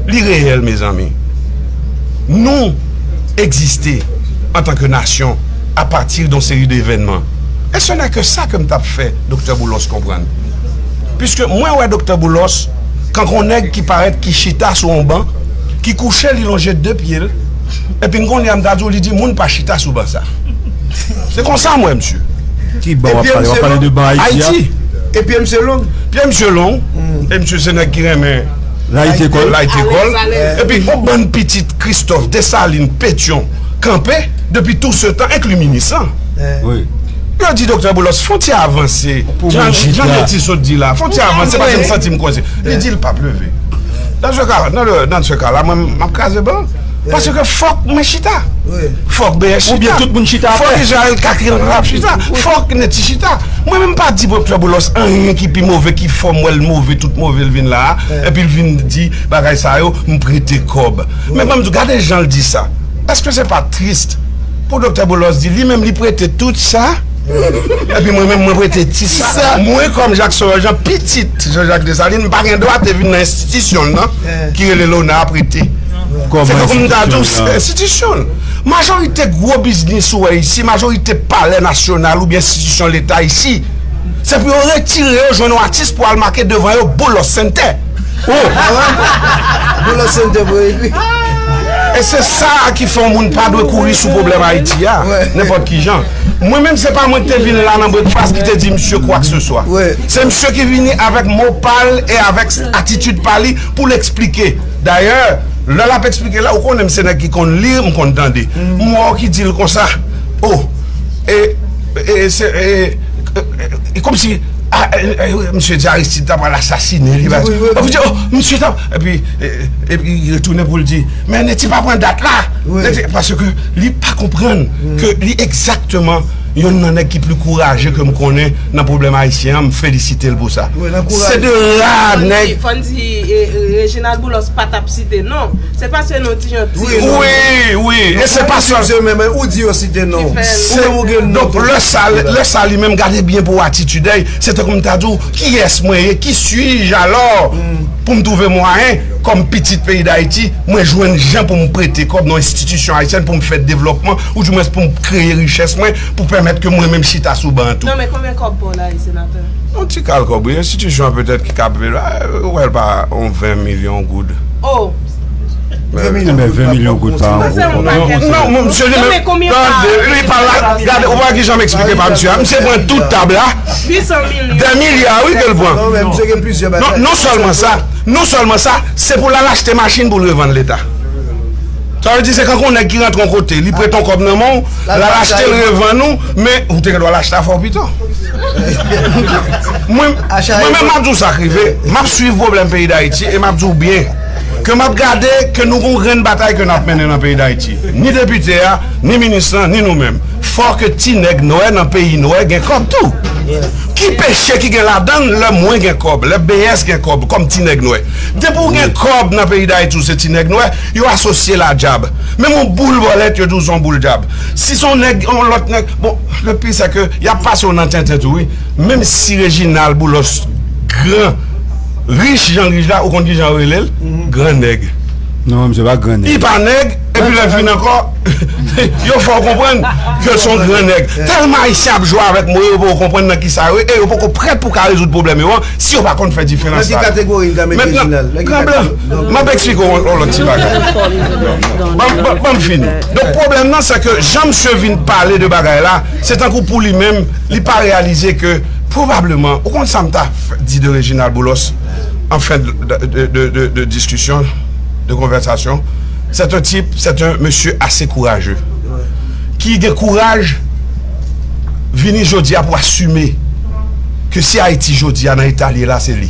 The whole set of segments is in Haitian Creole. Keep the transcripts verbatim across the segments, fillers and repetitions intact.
Li reyèl, mezanmi. Nou egziste antanke nasyon apati de yon seri de evènman. E ce n'est que ça ke m t ap fè Doktè Boulos konprann. Piske mwen wè Doktè Boulos kankou yon nèg ki parèt, ki chita sou yon ban, ki kouche, li lonje de pye l, epi m konnen m ta di w, li di moun pa chita sou ban sa. Se konsa m wè misye. Ki ban w ap pale? W ap pale de ban Ayiti a? Ayiti. E pye misye long. Pye misye long. E misye se nèg ki renmen Layite kòl. Layite kòl. Epi yon bann pitit Kristòf, Desalin, Petyon kanpe depi tou se tan, enkli minis lan. Wi. Yo di Doktè Boulos, fè yon ti avanse. Jan, jan Meti sot di la, fè yon ti avanse, paske m santi m koze. Li di l p ap leve. Dans ce cas, dans le, dans ce cas là, mwen, m ap kraze ban. Paske fòk mwen chita. Fòk B S chita. Oubyen tout moun chita atè. Fòk Israël Catherine ap chita. Fòk Neti chita. Mwen menm pa di Doktè Boulos anyen ki pi move, ki fò m wè l move, tout move l vin la a. Epi l vin di bagay sa yo, m prete kòb. Men ban m di w, gade jan l di sa. Èske se pa tris pou Doktè Boulos di li menm li prete tout sa? Epi mwen menm mwen prete ti sa. Mwen kòm Jacques Solange, pitit Jean-Jacques Dessalines, m pa gen dwa te vin nan enstitisyon l nan ki rele Lona prete. Se tankou m ta di w, se enstitisyon l. Majorite gwo biznis ou wè isi, majorite palè nasyonal oubyen enstitisyon leta isi, se pou yo retire yo, jwenn yon atis pou al make devan yo Boulos Center. Oh! Boulos Center pou ekri. E se sa a ki fè yon moun pa dwe kouri sou pwoblèm Ayiti a, nenpòt ki jan. Mwen menm, se pa mwen ki te vin la nan breakfast ki te di misye kwakseswa. Se misye ki vini avèk mo pa l e avèk atitid pa li pou l eksplike. Dayè, lè l ap eksplike la, ou konnen m se nèg ki konn li, m konn tande. M wè w ki di l konsa, oh, e, e, se, e, e, e, kòmsi, a, e, e, misye di Aristide ta pral asasine li, epi di, oh, misye ta, epi, e, epi li retounen pou l di, men Neti pa pran dat la. Neti, paske li pa konprann ke li egzakteman yonn nan nèg ki pli kouraje ke m konnen nan pwoblèm ayisyen an, m felisite l pou sa. Se de ra nèg. Fò n di, e, e, Reginald Boulos pa t ap site non. Se paske nou di yon ti. Wi, wi, e se pa sèl. Ou di yo site non. Ou menm ou gen non. Donk, lè sa, lè sa li menm, gade byen pou w atitid, se tankou m ta di w, kiyès mwen ye, qui suis-je alors, pou m twouve mwayen, kòm pitit peyi Dayiti, mwen jwenn jan pou m prete kòb nan enstitisyon ayisyèn pou m fè devlòpman, oudimwens pou m kreye richès mwen, pou pèmèt ke mwen menm chita sou ban an tou. Non, men konbyen kòb pa w la, senatè? Yon ti kal kòb, wi. Enstitisyon an petèt ki ka, ou wè l pa yon ven milyon goud. Oh! Ven milyon goud pa yon gwo kòb. Non, non, non, misye li menm, tande, li pa la, gade, ou wè kijan m eksplike pa misye a. Misye pran tout tab la. De milya, wi, ke l pran. Non, non sèlman sa, non sèlman sa, se pou l al achte machin pou l revann Leta. Sa vle di se kankou yon nèg ki rantre yon kote, li prete yon kòb nan men w, l al achte l revann ou, men ou te gen dwa l achte afè w pito. Mwen, mwen menm m ap di w sa k rive, m ap swiv pwoblèm peyi Dayiti e m ap di w byen ke m ap gade ke nou gon grenn batay ke n ap mennen nan peyi Dayiti. Ni depite a, ni minis lan, ni nou menm. Fò ke ti nèg nwè nan peyi nwè gen kòb tou. Ki peche ki gen ladan l lè mwen gen kòb, lè B S gen kòb kòm ti nèg nwè? Depi w gen kòb nan peyi Dayiti, w se ti nèg nwè, yo asosye l a dyab. Menm yon boul bòlèt, yo di w se yon boul dyab. Si se yon nèg, yon lòt nèg, bon, le pire c'est que y ap pase w nan tenten tou, wi. Menm si Reginald Boulos gran, rich jan rich la, ou konn kijan yo rele l? Gran nèg. Non, misye pa gran nèg. Li pa nèg, epi lè l fin ankò, yo fè w konprann ke l se yon gran nèg. Tèlman Ayisyen ap jwe avèk mo yo, yo poko konprann nan kisa yo ye, e yo poko prèt pou ka rezoud pwoblèm yo an, si yo pa konn fè diferans la. Nan ki kategori n ka met Reginald? Mentnan, gran blan, m ap eksplike w yon lòt ti bagay. Ban m, ban m, ban m fini. Donk, pwoblèm nan, se ke jan misye vin pale de bagay la, se tankou pou li menm, li pa reyalize ke, pwobableman, ou konn sa m ta f-, di de Reginald Boulos, an fen de, de, de, de, de diskisyon, de konvèsasyon, c'est un type, c'est un monsieur assez courageux, ki gen kouraj vini jodi a pou asime ke si Ayiti jodi a nan eta l ye la, se li.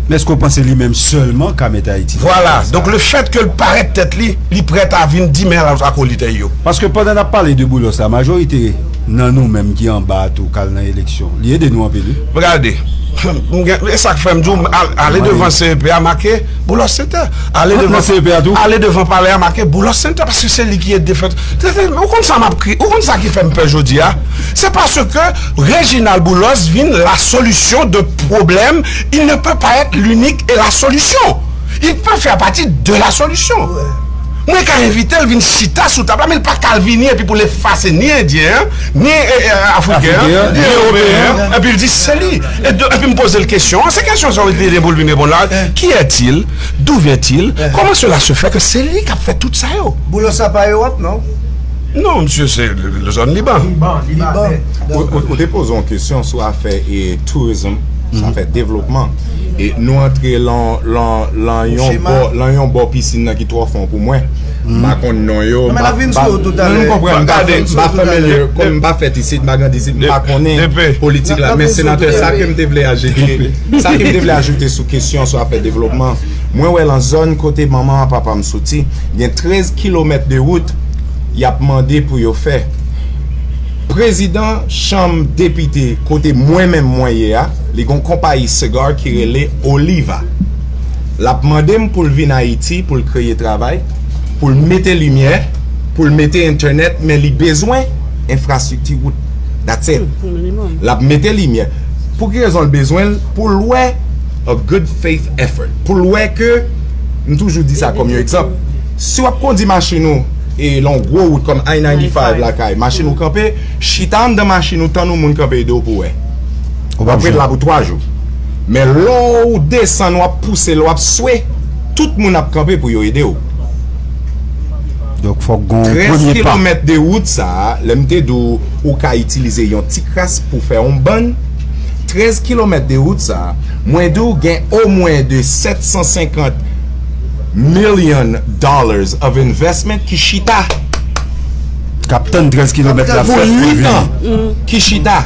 Men èske w panse li menm sèlman ka mete Ayiti? Vwala. Donk, le fèt ke l parèt tèt li, li prèt a vin di men akolit yo. Paske pandan n ap pale de Boulos la, majorite nan nou menm ki anba a tou k al nan eleksyon, li ede nou anpil, wi. Gade, e sa k fè m di w, al-, ale devan C E P a make Boulos Center. Ale devan C E P a tou. Ale devan palè a make Boulos Center, paske se li ki ede fè. Ou konn sa m ap kri-, ou konn sa ki fè m pè jodi a? C'est parce que Reginald Boulos vin la solution de problème. Il ne peut pas être l'unique et la solution. Il peut faire partie de la solution. Mwen ka envite l vin chita sou tab la, men l pa ka al vini epi pou l efase ni Endyen an, ni eh, eh, Afriken an, ni Ewopeyen an, epi l di se li. E de- epi m poze l kesyon an, se kesyon sa w te gen pou l vin reponn la. Qui est-il? D'où vient-il? Comment cela se fait que se li k ap fè tout sa yo? Boulos sa pa Ewòp, non? Non, msye, se le- le zòn Liban. Liban. Ou, ou, ou te poze yon kesyon sou afè e tourism, sou afè devlopman. E nou antre lan, lan, lan yon bò, lan yon bò pisin nan ki twò fon pou mwen. M pa konn non yo, m pa, m pa, nou konprann, m pa, m pa fè melye, kòm m pa fèt isit, m pa grandi isit, m pa konnen politik la. Men senatè, sa ke m te vle ajoute, sa ke m te vle ajoute sou kesyon sou afè devlopman, mwen wè lan zòn kote manman an papa m soti, gen trèz kilomèt de wout y ap mande pou yo fè. Prezidan chanm depite kote mwen menm mwen ye a, li gon konpayi sigar ki rele Oliva. L ap mande m pou l vin Ayiti pou l kreye travay, pou l mete limyè, pou l mete entènèt, men li bezwen enfrastrikti wout. That's it. L ap mete limyè. Pou ki rezon l bezwen l? Pou l wè a good faith effort. Pou l wè ke, m toujou di sa kòm yon egzanp, si w ap kondi machin ou e lè yon gwo wout kòm I ninety-five lakay, machin ou kanpe, chita anndan machin ou, tann yon moun kanpe ede w pou w wè. W ap ret la pou twa jou. Men lè w desann, w ap pouse l, w ap swe, tout moun ap kanpe pou yo ede w. Donk, fòk gon premye pa. Trèz kilomèt de wout sa a, lè m te di w, ou ka itilize yon ti kras pou fè yon bann, trèz kilomèt de wout sa a, mwen di w gen omwen de sèt san senkant million dollars of investment ki chita. K ap tann trèz kilomèt la fèt pou vini. Pou uit an, ki chita.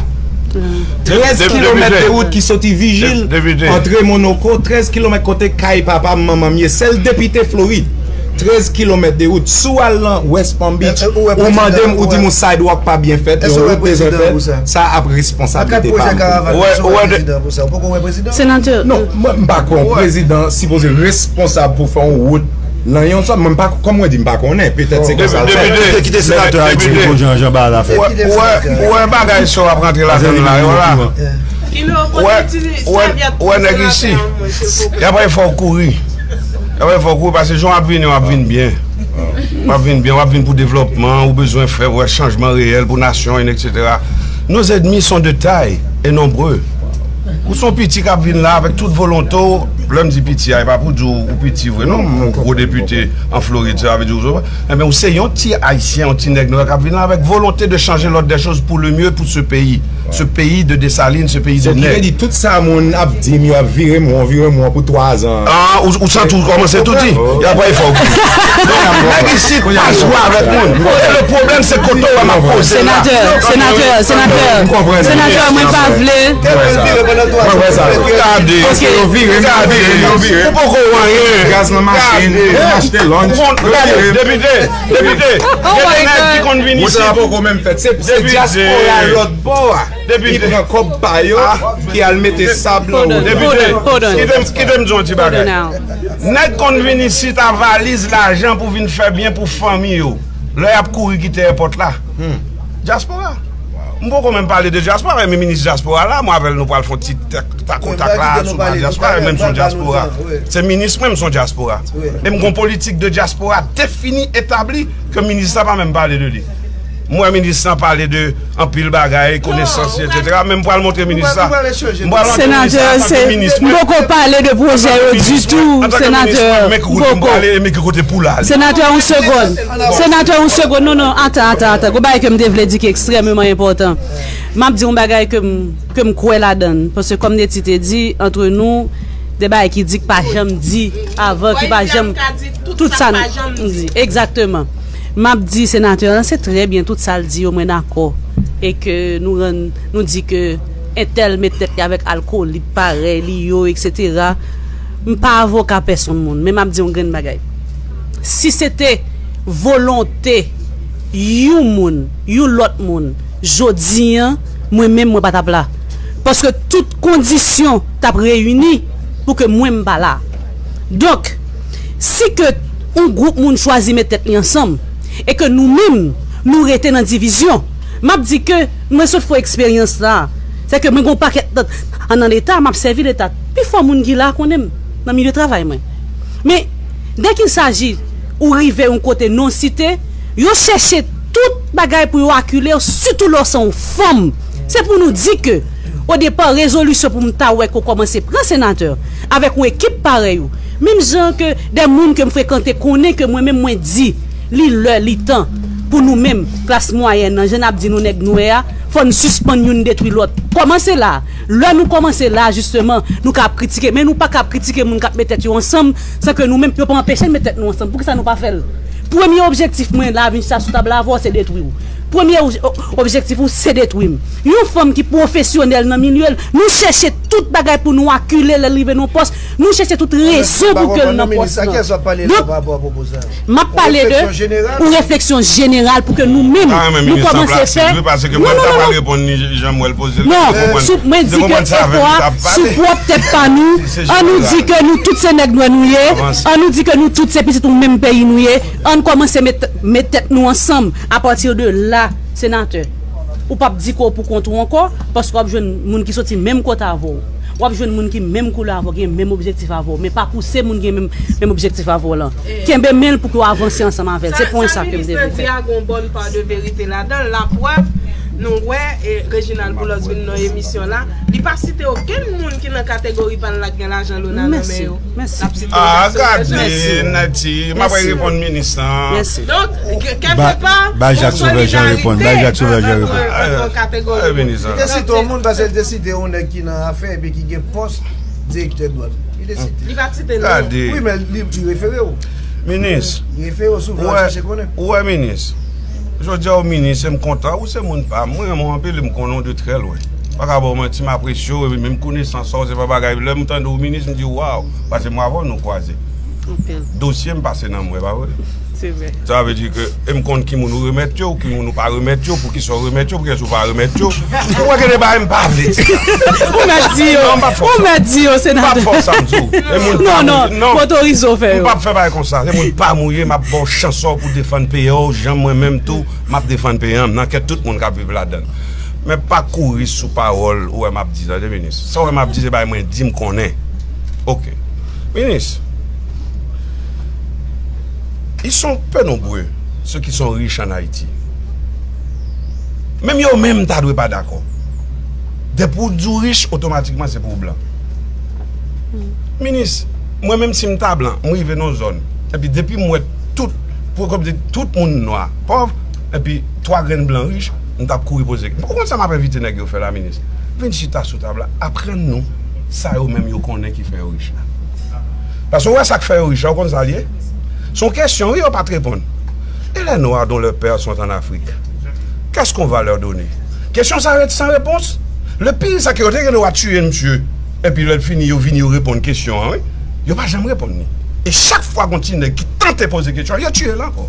Trèz kilomèt de wout ki soti Vijil, antre Monoko, trèz kilomèt kote kay papa m, manman m ye, sèl depite Florid. Trèz kilomèt de wout. Si w al nan West Palm Beach, ou mande m, ou di m yon sidewalk pa byen fèt, yon wout bezwen fèt, sa ap responsablite pa m. Ou wè, ou wè de- Senatè. Non, mwen, m pa kwè yon prezidan sipoze responsab pou fè yon wout nan yon zòn. Mwen, m pa, kòm mwen di, m pa konnen. Petèt se konsa l fèt. Depite, kite senatè a eksplike w jan, jan bagay la fèt. Ou wè, ou wè, ou wè bagay sa w ap rantre ladann la, yo la. Ou wè, ou wè, ou wè nèg isi, y ap fè w kouri. Y ap fè w kouri, paske jan w ap vini, w ap vin byen. W ap vin byen, w ap vin pou devlòpman, ou bezwen fè, wè, chanjman reyèl pou nasyon, etsetera. Nos ennemis sont de taille et nombreux. Ou se yon piti k ap vin la avèk tout volonte w. Lè m di piti a, e pa pou di w ou piti vre, non, yon gwo depite an Florid, sa vle di w, enben, ou se yon ti Ayisyen, yon ti nèg nwè k ap vin la avèk volonte de changer l'ordre des choses pour le mieux pour ce pays. Ce pays de Desalin, ce pays de nèg. Sa vle di, tout sa moun ap di m, yo ap vire m won, vire m won pou twa zan. Ah, ou, ou santi w kòmanse tou di? Y ap fè w kouri. Nèg isit pa jwe avèk moun. E le pwoblèm, se kote w wè m ap poze la. Senatè, senatè, senatè, senatè, mwen pa vle. Gade, gade, ou poko wè anyen. Gaz nan machin, pou m achte lunch. Gade, depite, depite, gen de nèg ki konn vin isit. Wout la poko menm fèt. Se, se dyaspora lòt bò a ki pran kòb pa yo, ki al mete sab nan wout la. Depite, kite m, kite m di yon ti bagay. Nèg konn vin isit a valiz lajan pou vin fè byen pou fanmi yo. Lè y ap kouri kite èpòt la. Dyaspora. M poko menm pale de dyaspora, men minis dyaspora la, mwen avè l nou pral fè yon ti tak, tak o tak la, sou baz dyaspora, men m se yon dyaspora. Se minis mwen, m se yon dyaspora. E m gon politik de dyaspora defini, etabli, ke minis la pa menm pale de li. M wè minis lan pale de anpil bagay, konesans, etsetera. Men m pral montre minis la. M pral montre minis la antanke minis mwen. Senatè, m poko pale de pwojè yo ditou, senatè. M poko. Senatè, yon segonn. Senatè, yon segonn. Non, non, atan, atan, atan. Gon bagay ke m te vle di ki ekstrèmeman enpòtan. M ap di yon bagay ke m, ke m kwè ladann. Paske kòm Neti te di, antre nou, de bagay ki di k pa janm di avan, ki pa janm, tout sa n di. Egzakteman. M ap di senatè an, se trè byen, tout sa l di yo, mwen dakò. E ke nou rann, nou di ke entèl met tèt li avèk alkolik parèy li yo, etsetera. M pa avoka pèsonn moun, men m ap di yon grenn bagay. Si se te volonte yon moun, yon lòt moun, jodi an, mwen menm, mwen pa t ap la. Paske tout kondisyon t ap reyini pou ke mwen m pa la. Donk, si ke yon gwoup moun chwazi met tèt li ansanm, e ke nou menm, nou rete nan divizyon, m ap di ke mwen sot fè eksperyans sa. Se ke mwen gon pakèt, an nan Leta, m ap sèvi Leta. Pifò moun ki la konnen m nan milye travay mwen. Men, dès qu'il s'agit ou rive yon kote non site, yo chèche tout bagay pou yo akile w, sitou lè w se yon fanm. Se pou nou di ke, odepa, rezolisyon pou m ta wè ke w kòmanse pran, senatè, avèk yon ekip parèy ou. Menm jan ke dè moun ke m frekante konnen ke mwen menm mwen di, li lè, li tan pou nou menm, klas mwayèn nan, jan n ap di nou nèg nwè a, fò n sispann youn detwi lòt. Kòmanse la. Lè nou kòmanse la, jisteman, nou ka ap kritike, men nou pa ka ap kritike moun k ap met tèt yo ansanm, san ke nou menm, yo pa anpeche n met tèt nou ansanm. Poukisa nou pa fè l? Premye objektif mwen la, vin chita sou tab la avè w, se detwi w. Premye o-, o-, objektif ou, se detwi m. Yon fanm ki pwofesyonèl nan milye l, nou chèche tout bagay pou nou akile lè l rive nan pòs, nou chèche tout rezon pou ke l nan pòs lan. Donk, m ap pale de yon refleksyon jeneral pou ke nou menm, nou kòmanse fè. Non, non, non, non. Non, sou, mwen di ke efò a, sou pwòp tèt pa nou, an nou di ke nou tout se nèg nwè nou ye, an nou di ke nou tout se pitit yon menm peyi nou ye, an n kòmanse met, met tèt nou ansanm. Apati de la, senatè, ou p ap di ke w pou kont ou ankò, paske w ap jwenn moun ki soti menm kote avè w. W ap jwenn moun ki menm koulè avè w, gen menm objektif avè w, men pa pouse moun gen menm, menm objektif avè w lan. Kenbe men l pou ke w avanse ansanm avè l. Se pwen sa ke m te vle fè. Sa, sa minis lan di a gon bòn pa de verite ladan l. Laprèv, nou wè, e, Reginald Boulos vin nan emisyon la, li pa site okenn moun ki nan kategori pa l la k gen lajan Lona nan men yo. Mèsi. L ap site Jacques Sauveur Jean. Ah, gade, Nati, m ap reponn minis lan. Mèsi. Donk, kèlkepa, gon solidarite ant, ant kategori. Li te site yon moun paske li te site yon nèg ki nan afè epi ki gen pòs direktè dwàn. Li te site. Li pa t site non. Gade. Wi, men li, li refere w. Minis. Li refere w souvan, w ap chèche konnen. Ou wè, minis. Jodi a, w minis, e m kontan. Ou se moun pa m. Mwen renmen w anpil, e m konnen w de trè lwen. Pa ka ba w manti, m apresye w, e menm konesans sa w, se pa bagay. Lè m tande w minis, m di, waw. Paske mwen avè w, nou kwaze. Anpil. Dosye m pase nan men w, e pa vre? Se vre. Sa vle di ke, e m konn ki moun ou remèt yo, ki moun ou pa remèt yo, poukisa w remèt yo, poukisa w pa remèt yo. Ou wè gen de bagay m pa vle di la. Ou mèt di yo. Non, m p ap fè w sa. Ou mèt di yo, senatè. M p ap fè w sa, m di w. E moun pa m, non, non, m otorize w fè yo. M p ap fè bagay konsa. Se moun pa m ou ye, m ap ba w chans sa w pou defann peyi a w, jan mwen menm tou, m ap defann peyi a m, nan kè tout moun k ap viv ladan l. Men pa kouri sou pawòl ou wè m ap di, tande, minis. Sa w wè m ap di, se bagay mwen di, m konnen. Oke. Minis, ils sont peu nombreux ceux qui sont riches en Haïti. Menm yo menm ta dwe pa dakò. Depi w di w rich, otomatikman se pou w blan. Minis, mwen menm si m ta blan, m rive nan yon zòn, epi depi m wè tout, pou kòm di tout moun nwa, pòv, epi twa grenn blan rich, m t ap kouri poze. Ou konn sa m ap envite nèg yo fè la, minis? Vin chita sou tab la, aprann nou sa yo menm yo konnen ki fè yo rich la. Paske w wè sa k fè yo rich la, ou konn sa l ye? Se yon kesyon, wi, yo pa t reponn. Et les Noirs dont leurs pères sont en Afrique, qu'est-ce qu'on va leur donner? Kesyon sa ret san repons. Le pire, se ke yo te gen dwa tiye misye. Epi lè l fini, yo vini, yo reponn kesyon an, wi. Yo pa janm reponn li. E chak fwa gon ti nèg ki tante poze kesyon an, yo tiye l ankò.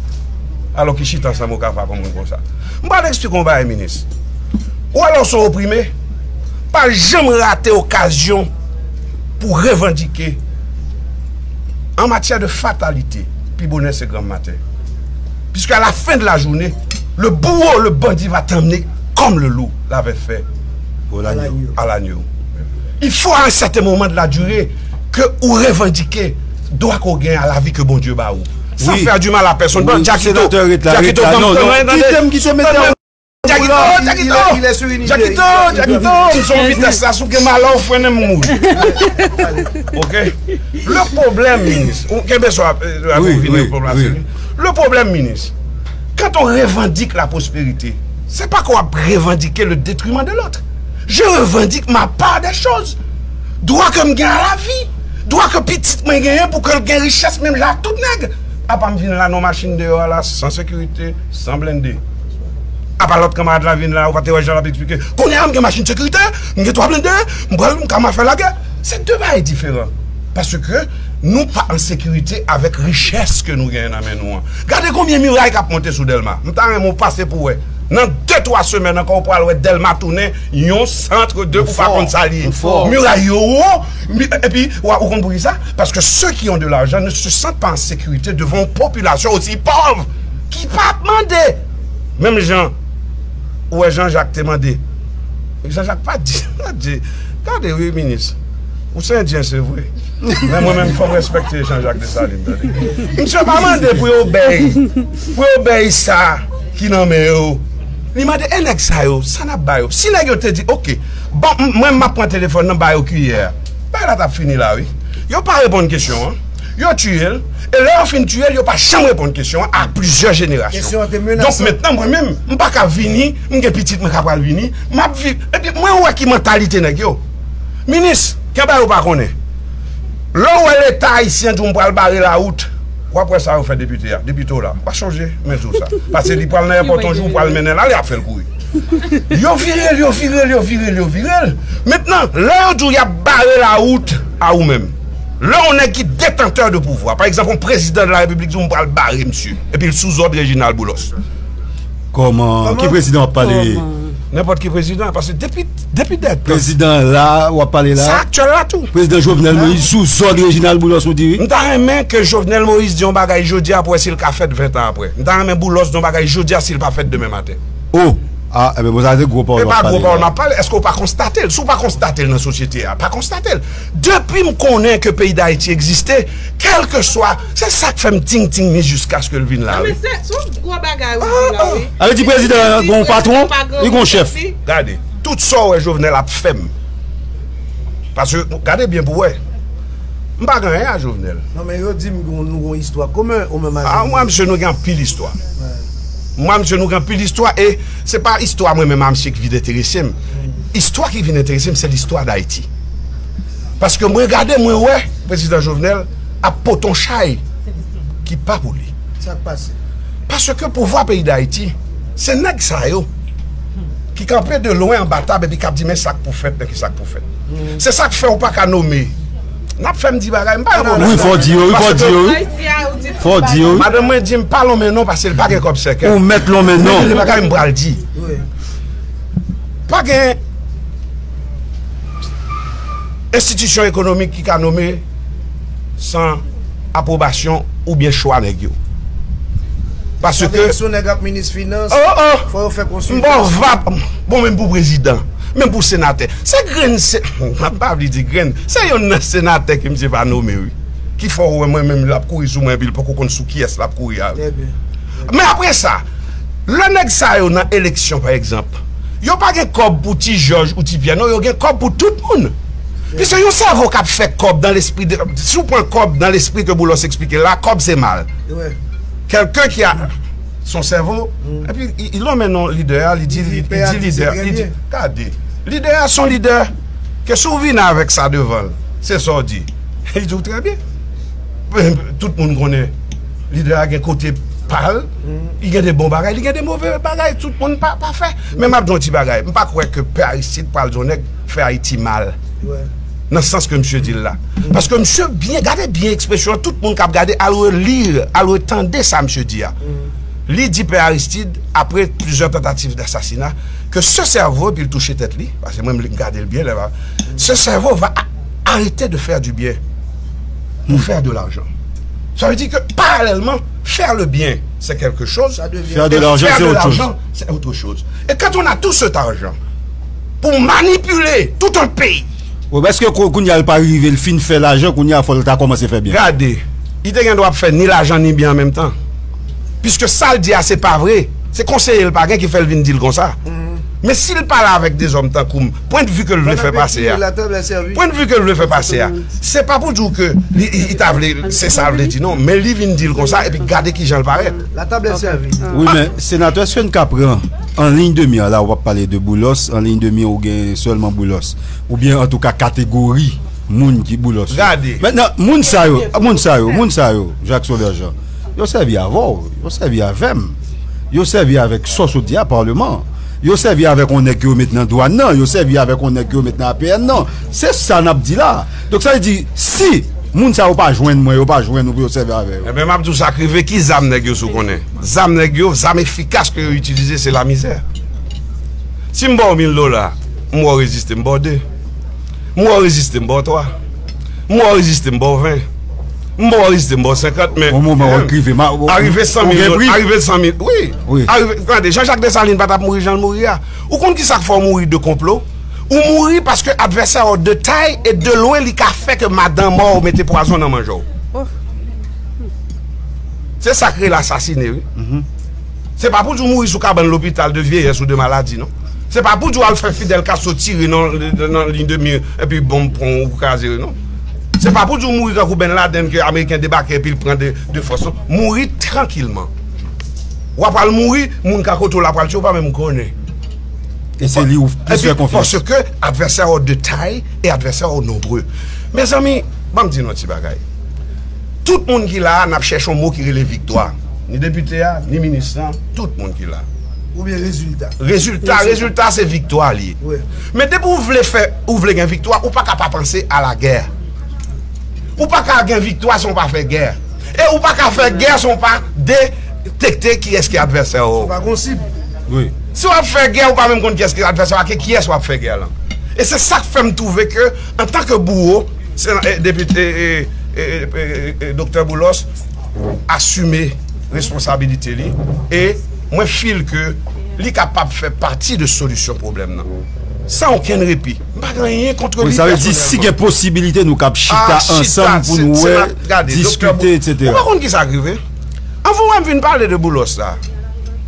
Alò ki chita ansanm okafa kòm moun konsa. M pral eksplike yon bagay, minis. Ou wè lè w se yon oprime, pa janm rate okazyon pou revandike. En matière de fatalité, pi bonè se granm maten. Puisque à la fin de la journée, le bourreau, le bandit va t'emmener comme le loup l'avait fait à l'agneau. À l'agneau. Il faut à un certain moment de la durée ke ou revandike dwa ke w gen a lavi ke Bondye ba ou. Sans faire du mal à personne. Bon, Jackito, Jackito, non, non, kite m, kite m mete Jakito, Jakito, Jakito, Jakito, m sou yon vitès la, si w gen malè, w frennen m mouri. Oke? Le pwoblèm, minis, ou kenbe swa, euh, pou vini, pwoblèm la, se li. Le pwoblèm, minis, quand on revendique la prospérité, c'est pas qu'on va revendiquer le détriment de l'autre. Je revendique ma part des choses. Dwa ke m gen a lavi. Dwa ke pitit mwen genyen pou ke l gen richès menm jan ak tout nèg. Apa m vin la nan machin deyò a la, san sekirite, san blende. Apa lòt kanmarad la vin la, ou pa te wè jan l ap eksplike. Kounye a m gen machin sekirite, m gen twa blende, m pral, m ka, m a fè lagè. Se de bagay diferan. Paske nou pa an sekirite avèk richès ke nou genyen nan men nou an. Gade konbyen miray k ap monte sou Dèlma. M ta renmen w pase pou w wè. Nan de, twa semèn ankò, ou pral wè Dèlma tounen yon sant de ou pa konn sa l ye. Miray yo wo, mi-, epi, ou, ou konn poukisa? Parce que ceux qui ont de l'argent ne se sentent pas en sécurité devant une population aussi pauvre ki p ap mande. Menm jan, ou wè Jean Jacques te mande. Jean Jacques pa di, pa di. Gade, wi, minis. Ou se endyen, se vre. Men mwen menm, fò m respekte Jean-Jacques Dessalines, tande. Misye pa mande pou yo bèy, pou yo bèy sa ki nan men yo. Li mande, e nèg sa yo, sa n ap ba yo? Si nèg yo te di, oke, bon, m- mwen, m ap pran telefòn nan, ba yo kiyè a, bagay la t ap fini la, wi. Yo pa reponn kesyon an. Yo tiye l. E lè yo fin tiye l, yo pa janm reponn kesyon an a plizyè jenerasyon. Kesyon an te menasan. Donk, mentnan, mwen menm, m pa ka vini, m gen pitit mwen k ap pral vini, m ap viv. Epi, mwen wè ki mantalite nèg yo. Minis, gen bagay ou pa konnen. Lè w wè Leta ayisyen di w m pral bare lawout, w ap wè sa yo fè depite a. Depite w la, w pa sonje, men di w sa. Paske li pral nan èpòt yon jou, ou pral mennen l ale, y ap fè l kouri. Yo vire l, yo vire l, yo vire l, yo vire l. Mentnan, lè yo di w y ap bare lawout a ou menm, lè yon nèg ki detantè de pouvwa, pa egzanp, yon prezidan de la repiblik di w m pral bare misye, epi l sou zòd Reginald Boulos. Kòman? Ki prezidan w ap pale? Nenpòt ki prezidan, paske depi, depi dèt. Prezidan la, w ap pale la? Sa aktyèl la tou. Prezidan Jovenel Moïse sou zòd Reginald Boulos, ou di wi? M ta renmen ke Jovenel Moïse di yon bagay jodi a pou wè si l ka fèt ven tan apre. M ta renmen Boulos di yon bagay jodi a si l pa fèt demen maten. Oh! Ah, enben, bon, sa se gwo pawòl w ap pale la. E pa gwo pawòl m ap pale. Èske w pa konstate l? Si w pa konstate l nan sosyete a, pa konstate l. Depi m konnen ke peyi Dayiti egziste, kèlkeswa, se sa k fè m ting ting ni jiskaske l vin la, wi. Ah, men se, se yon gwo bagay ou di la, wi. Sa vle di prezidan an gen yon patwon, li gen yon chèf. Gade, tout sa w wè Jovenel ap fè m. Paske, gade byen pou w wè. M pa gen anyen a Jovenel. Non, men yo di m nou gen yon istwa komen, ou menm a Jovenel. Ah, mwen, misye, nou gen anpil istwa. Mwen, misye, nou gen anpil istwa, e se pa istwa mwen menm a misye ki vin enterese m. Istwa ki vin enterese m, se listwa Dayiti. Paske mwen gade, mwen wè prezidan Jovenel ap pote yon chay ki pa pou li. Sa k pase? Paske pouvwa peyi Dayiti, se nèg sa yo ki kanpe de lwen anba tab epi k ap di, men sa k pou fèt, men ki sa k pou fèt. Se sa k fè w pa ka nome. N ap fè m di bagay, m pa yon move. Wi, fò w di yo, wi, fò w di yo, wi. Fò w di yo, wi. Madanm mwen di m pa lonmen non paske l pa gen kòb sèkèy. Ou mèt lonmen non. Men gen de bagay m pral di. Pa gen enstitisyon ekonomik ki ka nome san apwobasyon oubyen chwa nèg yo. Paske si yon nèg ap minis finans, oh, oh, fò yo fè konsiltasyon. M ba w vap, bon, menm pou prezidan, menm pou senatè. Se grenn, se, m pa vle di grenn, se yonn nan senatè ke misye pa nome, wi. Ki fè w wè mwen menm l ap kouri sou mwen, epi l poko konn sou kiyès l ap kouri a, wi. Men apre sa, lè nèg sa yo nan eleksyon, pa egzanp, yo pa gen kòb pou Ti Jòj ou Ti Pyè, non, yo gen kòb pou tout moun. Piske yon sèvo k ap fè kòb dans l'esprit de, si w pran kòb dans l'esprit ke Boulos eksplike la, kòb se mal. Quelqu'un qui a son cerveau, epi li lonmen non lidè a, li di, li di lidè, li di, gade, lidè a se yon lidè ke si w vin avèk sa devan l, se sa w di, li di w trè byen. Tout moun konnen lidè a gen kote pa l, li gen de bon bagay, li gen de move bagay, tout moun pa pafè. Men m ap di w yon ti bagay, m pa kwè ke Pè Aristide pral di yon nèg fè Ayiti mal. Nan sans ke misye di l la. Paske misye byen, gade byen ekspresyon an, tout moun k ap gade, al reli, al retande sa misye di a. Li di Pè Aristide, apre plizyè tantativ dasasina, ke se sèvo, epi l touche tèt li, paske mwen, m gade l byen, lè, se sèvo va a- arrêter de faire du bien pour faire de l'argent. Ça veut dire que, parallèlement, faire le bien, c'est quelque chose. Faire de l'argent, c'est autre chose. Et quand on a tout cet argent pour manipuler tout un pays. Bon, èske kou- kounye a l pa rive, l fin fè lajan, kounye a fò l ta kòmanse fè byen? Gade, li te gen dwa ap fè ni lajan ni byen an menm tan. Piske sa l di a se pa vre, se konseye l pa gen ki fè l vin di l konsa. Men si l pale avèk dezòm tankou m, pwennvi ke l vle fè pase a, pwennvi ke l vle fè pase a, se pa pou di w ke li, li, li ta vle, se sa l vle di non, men li vin di l konsa, epi gade kijan l parèt. Wi, men senatè, èske n ka pran an liy de mi an la, w ap pale de Boulos, an liy de mi an, ou gen sèlman Boulos, oubyen antouka kategori moun ki Boulos yo. Gade. Mentnan, moun sa yo, moun sa yo, moun sa yo, Jacques Sauveur Jean, yo sèvi avè w, yo sèvi avè m, yo sèvi avèk sòs yo di a, Palman, yo sèvi avèk yon nèg ke yo met nan dwàn nan, yo sèvi avèk yon nèg ke yo met nan A P N nan. Se sa n ap di la. Donk, sa vle di, si moun sa yo pa jwenn mwen, yo pa jwenn ou pou yo sèvi avè yo. Enben, m ap di w sa k rive, ki zam nèg yo sou konnen? Zam nèg yo, zam efikas ke yo itilize, se lamizè. Si m ba w mil dola, m wè w reziste, m ba w de. M wè w reziste, m ba w twa. M wè w reziste, m ba w ven. M wè w reziste, m ba w senkant, men yon moman w rive, ma- arive san mil dola, arive san mil, wi. Arive, tande, Jean-Jacques Dessalines pa t ap mouri jan l mouri a. Ou konn ki sa k fè w mouri de konplo? Ou mouri paske advèsè w de tay e de lwen li ka fè ke madanm ou mete pwazon nan manje w. Se sa k rele asasine, wi. Se pa pou di w mouri sou kabann lopital de vyeyès ou de maladi, non. Se pa pou di w al fè Fidel Castro tire nan, nan liy de mi epi bonm pran w ou kraze, non. Se pa pou di w mouri kankou Ben Laden ke Ameriken debake epi l pran de, de fòs, non. Mouri trankilman. W ap al mouri, moun ka kote w la pral tchwe, w pa menm konnen. E se li ou plis fè konfyans. Paske advèsè w de tay e advèsè w nonbre. Mezanmi, ban m di nou yon ti bagay. Tout moun ki la a, n ap chèche yon mo ki rele viktwa. Ni depite a, ni minis lan, tout moun ki la. Oubyen rezilta. Rezilta, rezilta se viktwa li ye. Men depi ou vle fè, ou vle gen viktwa, ou pa ka pa panse a lagè. Ou pa ka gen viktwa san w pa fè gè. E ou pa ka fè gè san w pa detekte kiyès ki advèsè w. Ou pa gon sib. Si w ap fè gè, ou pa menm konn kiyès ki advèsè w ak kiyès w ap fè gè lan. E se sa k fè m twouve ke, antanke bouwo, se, e, depite, e, e, e, e, e, doktè Boulos asime responsabilite li. E mwen feel ke li kapab fè pati de solisyon pwoblèm nan. San okenn repi. M pa gen anyen kont li pèsonèlman. Wi, sa vle di, si gen posibilite, nou kab chita ansanm pou nou wè, diskite, etsetera. Ou pa konn ki sa k rive? Anvan w wè m vin pale de Boulos la,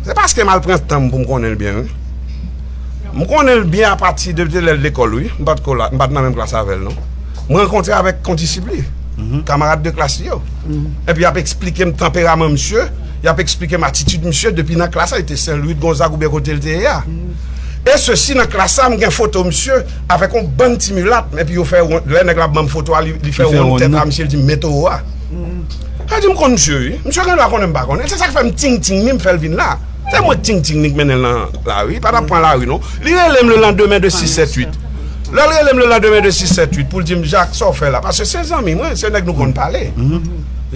se paske m al pran tan m pou m konnen l byen, wi. M konnen l byen apati de, de lè l lekòl, wi. M pa t ko la, m pa t nan menm klas avè l, non. M rankontre avèk kondisip li, kamarad de klas li yo. Epi y ap eksplike m tanperaman misye, y ap eksplike m atitid misye depi nan klas la, li te Sen Lwi, Gonzag oubyen kote l te ye a. E sesi, nan klas la, m gen foto misye avèk yon bann ti milat, epi yo fè wonn, lè nèg la ap ban m foto a, li, li fè wonn tèt la, misye di m men towo a. Sa di m konn misye, wi. Misye gen dwa konnen m pa konnen l. Se sa k fè m ting-ting li, m fè l vin la. Se mwen k ting-ting li k mennen l nan lari, li pa t ap pran lari, non. Li rele m le lendemain de sis sèt uit. Lè l rele m le lendemain de sis sèt uit pou l di m, Jacques, sa w fè la? Paske se zanmi mwen, se nèg nou konn pale.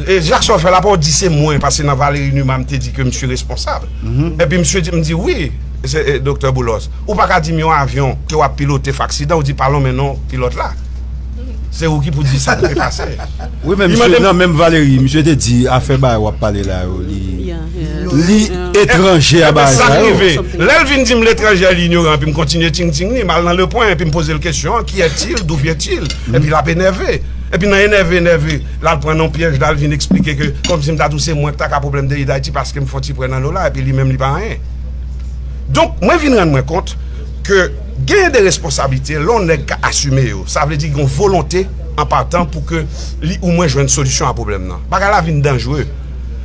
E Jacques, sa w fè la, pa w di se mwen, paske nan Valéry Numa, m te di ke misye responsab. Epi misye di, m di, wi, se, e, doktè Boulos. Ou pa ka di m yon avyon ke w ap pilote fè aksidan, ou di pa lonmen non pilòt la. Se ou ki pou di sa pou te pase. Wi, men misye, nan menm Valéry, misye te di afè bagay w ap pale la yo, li, li etranje a bagay sa yo. Sa k rive, lè l vin di m l etranje, li inyoran, epi m kontinye ting-ting li, m al nan Le Point, epi m poze l kesyon, qui est-il, d'où vient-il? Epi l ap enève. Epi nan enève, enève, l al pran nan yon pyèj la, l vin eksplike ke kòmsi m ta di w se mwen k ta ka pwoblèm de Ayiti paske m fè yon ti prè nan lo la, epi li menm li pa anyen. Donk, mwen vin rann mwen kont ke genyen de responsablite, lè yon nèg ka asime yo, sa vle di gen yon volonte an patan pou ke li omwen jwenn solisyon a pwoblèm nan. Bagay la vin danjre.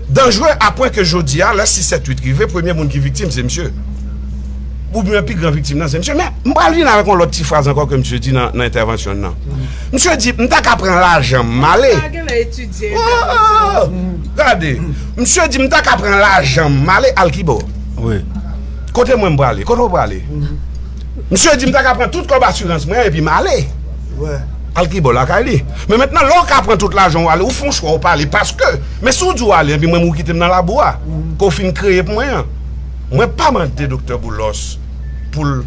Danjre a pwen ke jodi a, lè sis sèt uit rive, premye moun ki viktim, se misye. Oubyen pi gran viktim nan, se misye. Men, m pral vin avèk yon lòt ti fraz ankò ke misye di nan, nan entèvansyon l nan. Misye di, m ta ka pran lajan m, m ale. Gade, misye di, m ta ka pran lajan m, m ale, al kibò. Kote mwen m prale? Kote w prale? Misye di, m ta ka pran tout kòb asirans mwen epi m ale. Al kibò lakay li. Men mentnan, lè w ka pran tout lajan w ale, ou fè yon chwa, ou pa ale. Paske, men si w di w ale, epi mwen, ou kite m nan labou a, ke w fin kreye pou mwen an. Mwen pa mande doktè Boulos pou l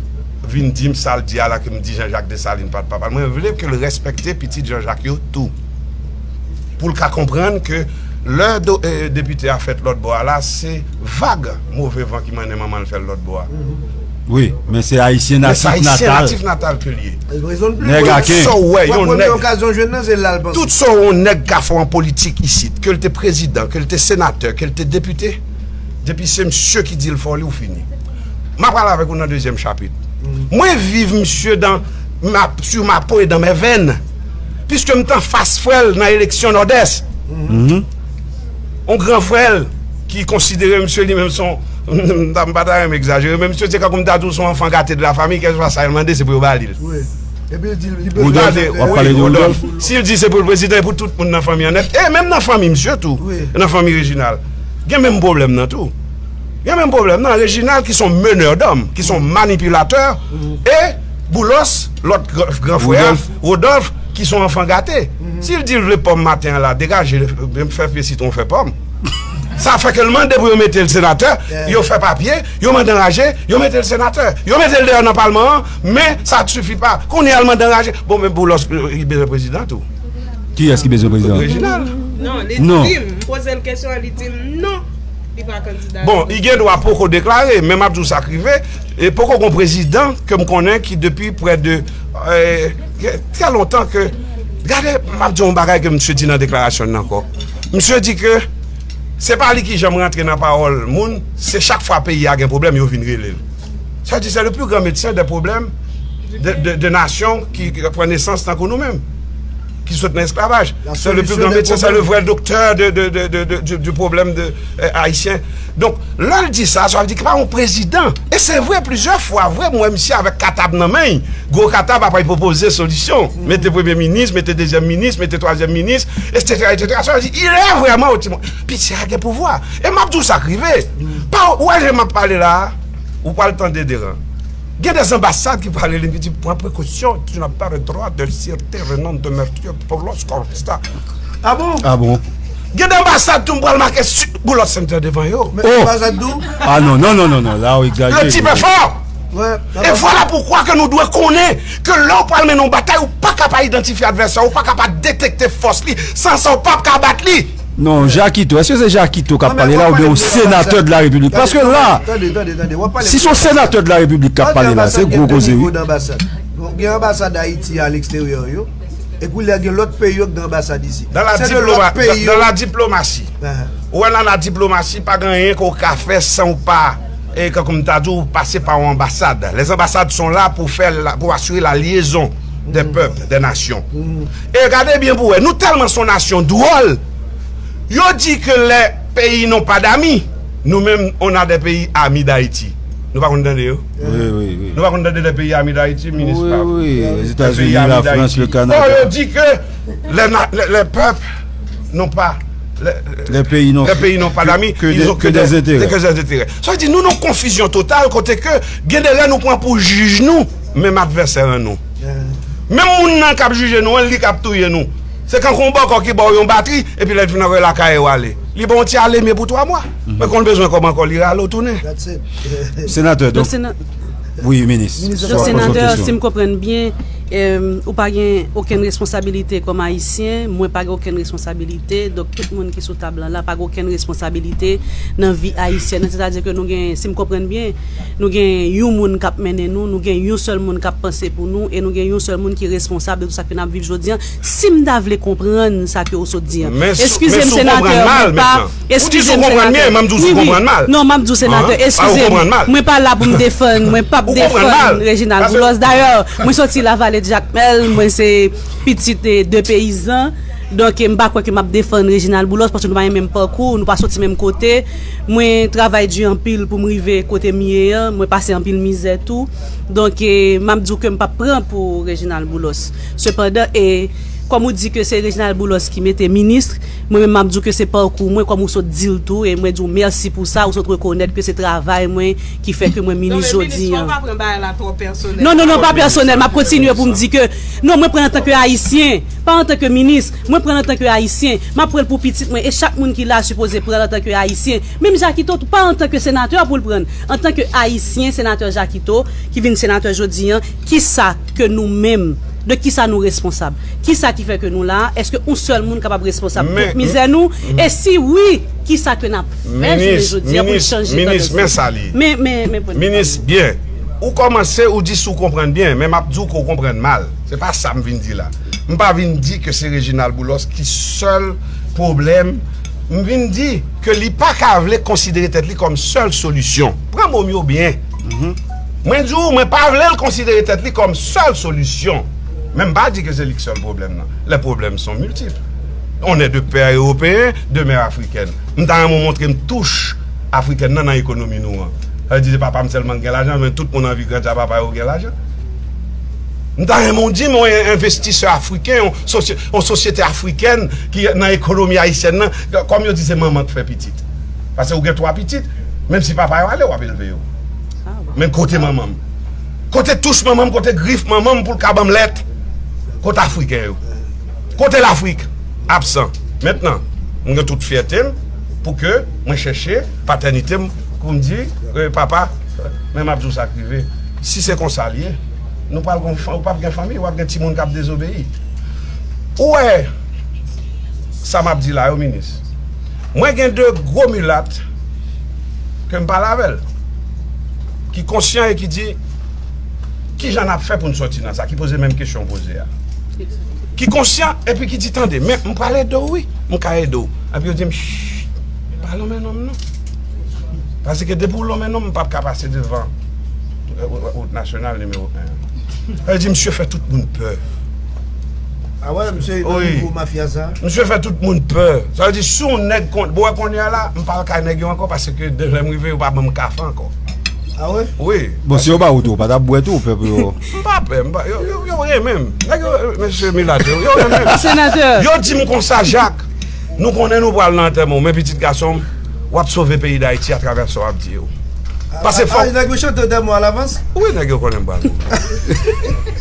vin di m sa l di a la, ke m di Jean Jacques Dessalines pa t papa l. Mwen vle ke l respekte pitit Jean Jacques yo tou. Pou l ka konprann ke lè do, e, depite a fèt lòt bò a la, se vag move van ki mennen manman l fè l lòt bò a. Wi, men se ayisyen natif natal. Men se ayisyen natif natal ke l ye. Nèg aken. Tout sa w wè, yon nèg, tout sa yon nèg ka fè an politik isit, ke l te prezidan, ke l te senatè, ke l te depite, depi se misye ki di l fè w li, ou fini. M ap pral avèk ou nan dezyèm chapit. Mwen viv misye dans ma, sur ma peau et dans mes veines. Piske m t anfas frè l nan eleksyon Nòdès. Yon gran frè l ki konsidere misye li menm se yon, m pa ta renmen egzajere, men misye se kankou m ta di w se yon enfant gâté de la famille, kèlkeswa sa l mande, se pou yo ba li l. Epi l di, li bezwen Rodolphe, w ap pale de Rodolphe. Si l di se pou l prezidan, e pou tout moun nan fanmi an nèt, e menm nan fanmi misye tou, nan fanmi Reginald, gen menm pwoblèm nan tou. Gen menm pwoblèm nan. Reginald ki se yon meneur d'hommes, ki se yon manipilatè, e Boulos, lòt gran, gran frè a, Rodolphe, ki se yon enfant gâté. Si l di l vle pòm maten an la, degaje, fè pye sitwon, fè pòm. Sa fè ke l mande pou yo mete l senatè, yo fè papye, yo mande anraje, yo mete l senatè. Yo mete l deyò nan palman an, men sa sifi pa. Kounye a l mande anraje. Bon, men Boulos, li bezwen prezidan tou. Kiyès ki bezwen prezidan? Reginald. Non, li di m, m poze l kesyon an, li di m non. Bon, li gen dwa poko deklare, men m ap di w sa k rive, e poko gon prezidan ke m konnen ki depi prè de, eh, trè lontan ke, gade, m ap di w yon bagay ke misye di nan deklarasyon l nan ankò. Misye di ke se pa li ki janm rantre nan pawòl moun, se chak fwa peyi a gen pwoblèm, yo vin rele l. Sa di, c'est le plus grand médecin des problèmes de, de, de nation ki, ki pran nesans tankou nou menm, ki sot nan esklavaj. C'est le plus grand médecin, c'est le vrai docteur de, de, de, de, de, du, du problème de, euh, ayisyen. Donk, lè l di sa, sa vle di ki pa yon prezidan. E se vre, plizyè fwa, vre, m wè misye avèk katab nan men l, gwo katab, apre l pwopoze solisyon. Mete premye minis, mete dezyèm minis, mete twazyèm minis, etsetera, etsetera. Sa vle di, il est vraiment au timon. Piti a gen pouvwa. E m ap di w sa k rive. Pa, ou wè jan m ap pale la a, ou pral tande deran. Gen de anbasad ki pale li, ki di, pran prekosyon, tu n'as pas le droit de citer le nom de Mercure Boulos Costa. Ah bon? Ah bon? Gen de anbasad tou m pral make Boulos Center devan yo. Men anbasad tou? Ah non, non, non, non, non, la ou egzajere. Le type est fort. E vwala poukwa ke nou dwe konnen ke lè w pral mennen yon batay, ou pa ka pa idantifye advèsè, ou pa ka pa detekte fòs li, san sa w p ap ka bat li. Non, Jakito, èske se Jakito k ap pale la oubyen yon senatè de la Repiblik? Paske la, si se yon senatè de la Repiblik k ap pale la, se gwo koze, wi. Gen anbasad Ayiti a leksteryè yo, e koulye a gen lòt peyi yo k gen anbasad isi. Se de lòt peyi yo. Dans la diplomasi, ou wè nan la diplomasi, pa gen anyen ke w ka fè san w pa, e, kankou m ta di w, pase pa yon anbasad. Les ambassades sont là pour faire la, pour assurer la liaison des peuples, des nations. E gade byen pou wè, nou tèlman se yon nasyon dwòl, yo di ke les pays n'ont pas d'amis, nous-mêmes, on a des pays amis d'Haïti. Nou pa konn tande yo? Wi, wi, wi. Nou pa konn tande les pays amis d'Haïti, minis? Wi, wi, Lèzetazini, Lafrans, le Kanada. Bon, yo di ke les, na- les, les peuples n'ont pas, les, les pays n'ont pas d'amis, ils ont que des intérêts. Sa vle di nou nan konfizyon total kote ke gen de lè nou pran pou jij nou, menm advèsè an nou. Menm moun nan k ap jije nou an, li k ap touye nou. Se kankou yon bòkò ki ba w yon batri, epi lè l fin anvoye lakay ou ale. Li ba w yon ti alemye pou twa mwa. Men kon l bezwen kòb ankò, li rale w tounen. Senatè, donk, wi, minis. Donk, senatè, si m konprann byen, em, ou pa gen okenn responsabilite kòm ayisyen, mwen pa gen okenn responsabilite, donk tout moun ki sou tab lan la pa gen okenn responsabilite nan vi ayisyèn nan. Sètadi ke nou gen, si m konprann byen, nou gen yon moun k ap mennen nou, nou gen yon sèl moun k ap panse pou nou, e nou gen yon sèl moun ki responsab de tout sa ke n ap viv jodi an. Si m ta vle konprann sa ke w sot di an. Eskize m, senatè, mwen pa. Eskize m, senatè. Wi, wi. Non, m ap di w, senatè, eskize m. Mwen pa la pou m defann, mwen p ap defann Reginald Boulos. Dayè, mwen soti Lavalée de Jacmel, mwen se pitit, eh, de peyizan. Donk, eh, m pa kwè ke m ap defann Reginald Boulos, paske nou pa gen menm pakou, nou pa soti menm kote. Mwen travay di anpil pou m rive kote m ye an, mwen pase anpil mizè tou. Donk, eh, m ap di w ke m p ap pran pou Reginald Boulos. Sepandan, e kòm ou di ke se Reginald Boulos ki mete minis, mwen menm m ap di w ke se pakou mwen, kòm ou sot di l tou, e mwen di w mèsi pou sa, ou sot rekonèt ke se travay mwen ki fè ke mwen minis jodi an. Non, men minis, fò w pa pran bagay la twò pèsonèl. Non, non, non, pa pèsonèl, m ap kontinye pou m di ke, non, mwen pran l antanke ayisyen, pa antanke minis, mwen pran l antanke ayisyen, m ap pran l pou pitit mwen, e chak moun ki la sipoze pran l antanke ayisyen. Menm Jakito tou, pa antanke senatè pou l pran l, antanke ayisyen, senatè Jakito, ki vin senatè jodi an, kisa ke nou menm, de kisa nou responsab? Kisa ki fè ke nou la a? Èske yon sèl moun kapab responsab tout mizè nou? E si wi, kisa ke n ap fè jounen jodi an pou n chanje tandans? Minis, men sa li ye. Men, men, men, minis, byen. Ou kòmanse, ou di si w konprann byen, men m ap di w ke w konprann mal. Se pa sa m vin di la. M pa vin di ke se Reginald Boulos ki sèl pwoblèm. M vin di ke li pa ka vle konsidere tèt li kòm sèl solisyon. Pran mo m yo byen. Mwen di w, mwen pa vle l konsidere tèt li kòm sèl solisyon. Men m pa di ke se li k sèl pwoblèm nan. Les problèmes sont multiples. On est de pères européens, de mères africaines. M ta renmen w montre m touch afrikèn nan nan ekonomi nou an. Sa vle di se papa m sèlman ki gen lajan, men tout moun anvi grandi a papa yo gen lajan. M ta renmen w di m yon envestisè afriken, yon sosye-, yon sosyete afrikèn ki nan ekonomi ayisyèn nan, kòm yo di se manman k fè pitit. Paske ou gen twa pitit, menm si papa yo ale, w ap elve yo. Men kote manman m? Kote touch manman m, kote grif manman m pou l ka ban m lèt? Kote afriken yo? Kote Lafrik? Absan. Mentnan, mwen gen tout fyète m pou ke mwen chèche patènite m pou m di, eh, papa, men m ap di w sa k rive. Si se konsa l ye, nou pral gon fan-, ou p ap gen fanmi, w ap gen timoun k ap dezobeyi. Ou wè sa m ap di la yo, minis? Mwen gen de gwo milat ke m pale avè l, ki konsyan e ki di, "Kijan n ap fè pou n sòti nan sa?" Ki poze menm kesyon w poze a. Ki konsyan epi ki di, "Tande, men m pral ede w, wi. M ka ede w." Epi yo di m, "Shh, pa lonmen non m non. Paske depi w lonmen non m, m p ap ka pase devan, eh, wout nasyonal nimewo en an." Sa vle di, misye fè tout moun pè. Ah ouais, misye nan nivo mafya sa. Misye fè tout moun pè. Sa vle di, si yon nèg kon, bon, kounye a la, m pa al kay nèg yo ankò, paske de lè m rive, yo pa ban m kafe ankò. Ah ouais? Wi. Bon, si yo ba ou tou, ou pa t ap bwè tou, pèp yo. M pa pè, m pa, yo, yo, yo renmen m. Nèg yo, mesye Milat, yo, yo renmen m. Senatè. Yo di m konsa, Jak, nou konnen nou pral nan antèman w, men pitit gason m, w ap sove peyi Dayiti atravè sa w ap di yo. Paske fòk nèg yo chante antèman w alavans? Wi, nèg yo konnen m pral mouri.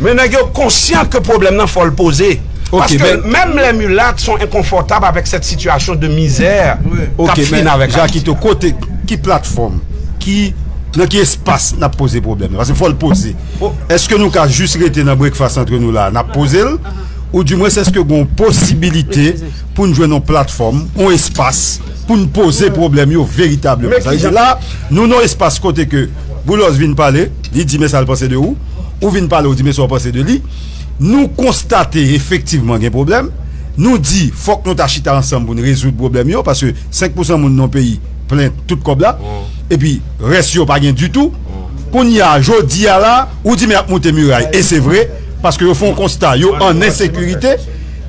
Men nèg yo konsyan ke pwoblèm nan fò l poze. Paske menm lè milat son enkonfòtab avèk sèt sitiyasyon de mizè k ap fin avèk Ayiti. Jakito, kote, ki platfòm, ki, nan ki espas n ap poze pwoblèm nan? Paske fò l poze. Èske nou ka jis rete nan breakfast antre nou la, n ap poze l? Ou dimwens, èske gen yon posibilite pou n jwenn yon platfòm, yon espas, pou n poze pwoblèm yo veritableman? Sa vle di la, nou nan yon espas kote ke Boulos vin pale, li di men sa l panse de ou, ou vin pale, ou di men sa w panse de li. Nou konstate efektivman gen pwoblèm. Nou di, fòk nou ta chita ansanm pou n rezoud pwoblèm yo, paske senk pousan moun nan yon peyi plen tout kòb la. Epi, rès yo pa gen ditou. Kounye a, jodi a la, ou di men y ap moute miray. E se vre, paske yo fè yon konsta, yo an ensekirite.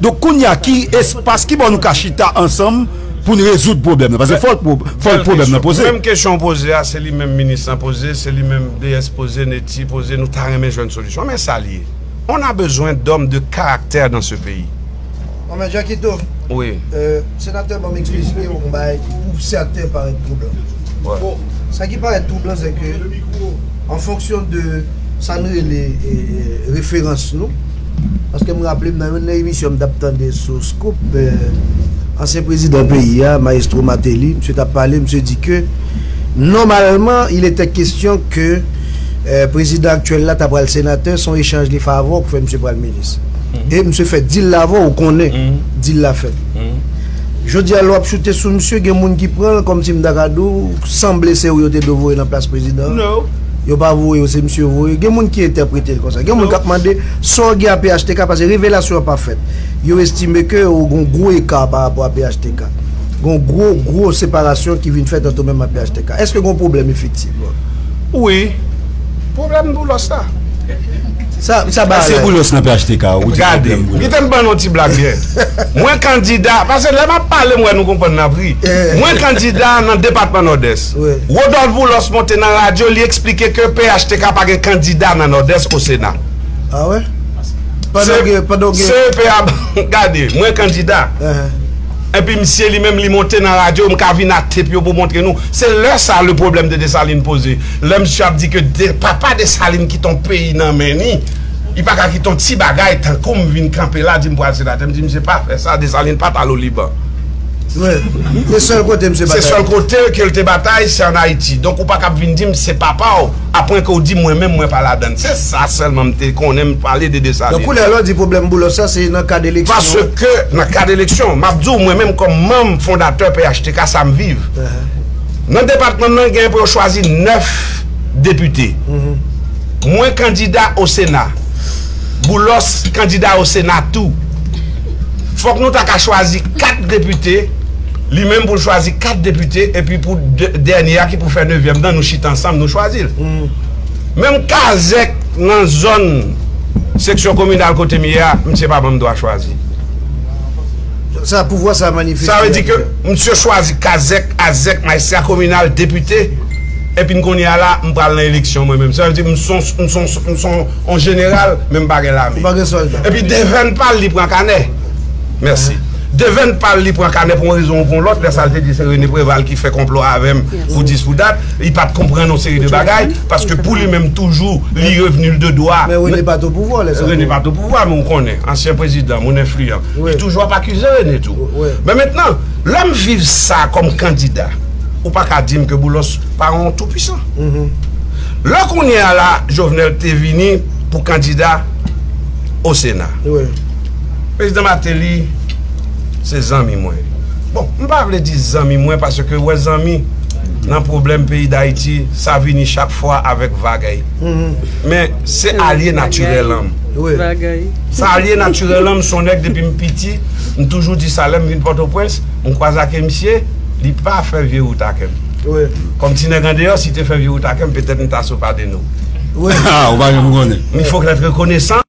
Donk, kounye a, ki espas, ki bò nou ka chita ansanm pou n rezoud pwoblèm nan? Paske fò l pwo-, fò l pwoblèm nan poze. Menm kesyon w poze a, se li menm minis lan poze, se li menm D S poze, Netty poze, nou ta renmen jwenn solisyon. Men sa l ye. On a besoin d'hommes de caractère dans ce pays. Bon, men Jakito, wi, euh, senatè ban m eksplike w yon bagay ki pou sèten parèt twoublan. Bon, sa ki parèt twoublan, se ke, an fonksyon de sa n rele, e, referans nou, paske m raple m nan youn nan emisyon m t ap tande sou Scoop, e, ansyen prezidan peyi a, Maestro Martelly, misye t ap pale, misye di ke, nòmalman, il était question que, e, prezidan aktyèl la ta pral senatè, se yon echanj li fè avè w k fè misye pral minis. E misye fè dil la avè w, ou konnen dil la fèt. Jodi a, lè w ap choute sou misye, gen moun ki pran l kòmsi m ta ka di w, sanble se ou yo te dwe voye nan plas prezidan an. Yo pa voye w, se misye yo voye. Gen moun ki entèprete l konsa. Gen moun k ap mande sa w gen a P H T K, paske revelasyon an pa fèt. Yo estime ke w gen yon gwo eka pa rapò a P H T K. Gen yon gwo, gwo separasyon ki vin fèt ant ou menm ak P H T K. Èske gen yon pwoblèm efektivman? Wi. Pwoblèm Boulos la. Sa, sa ba. Èske Boulos nan P H T K, ou di pwoblèm Boulos? Gade, kite m ban nou ti blag byen. Mwen kandida, paske lè m ap pale, m wè nou konprann n ap ri. Mwen kandida nan depatman Nòdès. Wi. Rodolphe Boulos monte nan radyo, li eksplike ke P H T K pa gen kandida nan Nòdès o Sena. Ah wè? Pandan gen, pandan gen C E P a, gade, mwen kandida. Epi misye li menm li monte nan radyo, m ka vin ak tep yo pou montre nou. Se lè sa le problème de Dessalines poze. Lè misye ap di ke de, papa Desalin kite yon peyi nan men ni, li pa ka kite yon ti bagay tankou m vin kanpe la, di m pral senatè. M di misye pa fè sa, Desalin pa t al o Liban. Wi. Se sèl kote misye batay. Se sèl kote ke l te batay, se ann Ayiti. Donk ou pa ka ap vin di m se papa w, apre ke w di mwen menm mwen pa ladann. Se sa sèlman m te konnen, m pale de Desalin. Donk kounye a la w di pwoblèm Boulos sa se nan kad eleksyon. Paske nan kad eleksyon, m ap di w mwen menm kòm manm fondatè P H T K sa m viv. Nan depatman m nan gen pou yo chwazi nèf depite. Mwen kandida o Sena. Boulos kandida o Sena tou. Fòk nou ta ka chwazi kat depite, li menm pou l chwazi kat depite, epi pou dè-, dènye a ki pou fè nevyèm nan, nou chita ansanm, nou chwazi l. Menm kazèk nan zòn seksyon kominal kote m ye a, misye pa ban m dwa chwazi. Sa, pouvwa sa manifeste. Sa vle di ke misye chwazi kazèk, azèk, majistra kominal, depite, epi n kounye a la, m pral nan eleksyon mwen menm. Sa vle di m son, m son, m son on jeneral, men m pa gen lame. Ou pa gen sòlda. Epi devèn pa l, li pran kanè. Mèsi. Devèn pa l, li pran kanè pou yon rezon ou pou yon lòt. Lè sa l te di se René Préval ki fè konplo avè m pou dis pou dat. Li pa t konprann yon seri de bagay, paske pou li menm toujou, li revni l de dwa. Men René pa t o pouvwa lè sa. René pa t o pouvwa, men ou konnen, ansyen prezidan, moun enfliyan. Li toujou ap akize René tou. Men mentnan, lè m viv sa kòm kandida, ou pa ka di m ke Boulos pa yon toupwisan. Lè kounye a la, Jovenel te vini pou kandida o Sena. Prezidan Martelly se zanmi mwen. Bon, m pa vle di zanmi mwen paske wè zanmi, nan pwoblèm peyi Dayiti, sa vini chak fwa avèk vagay. Men se alye natirèl an m. Bagay. Sa alye natirèl an m, se yon nèg depi m piti, m toujou di sa, lè m vin Pòtoprens, m kwaze ak misye, li pa fè vye wout ak m. Kòm ti nèg andeyò, si te fè vye wout ak m, petèt m ta sou Padeno. Ah, ou pa janm konnen. Il faut être reconnaissant.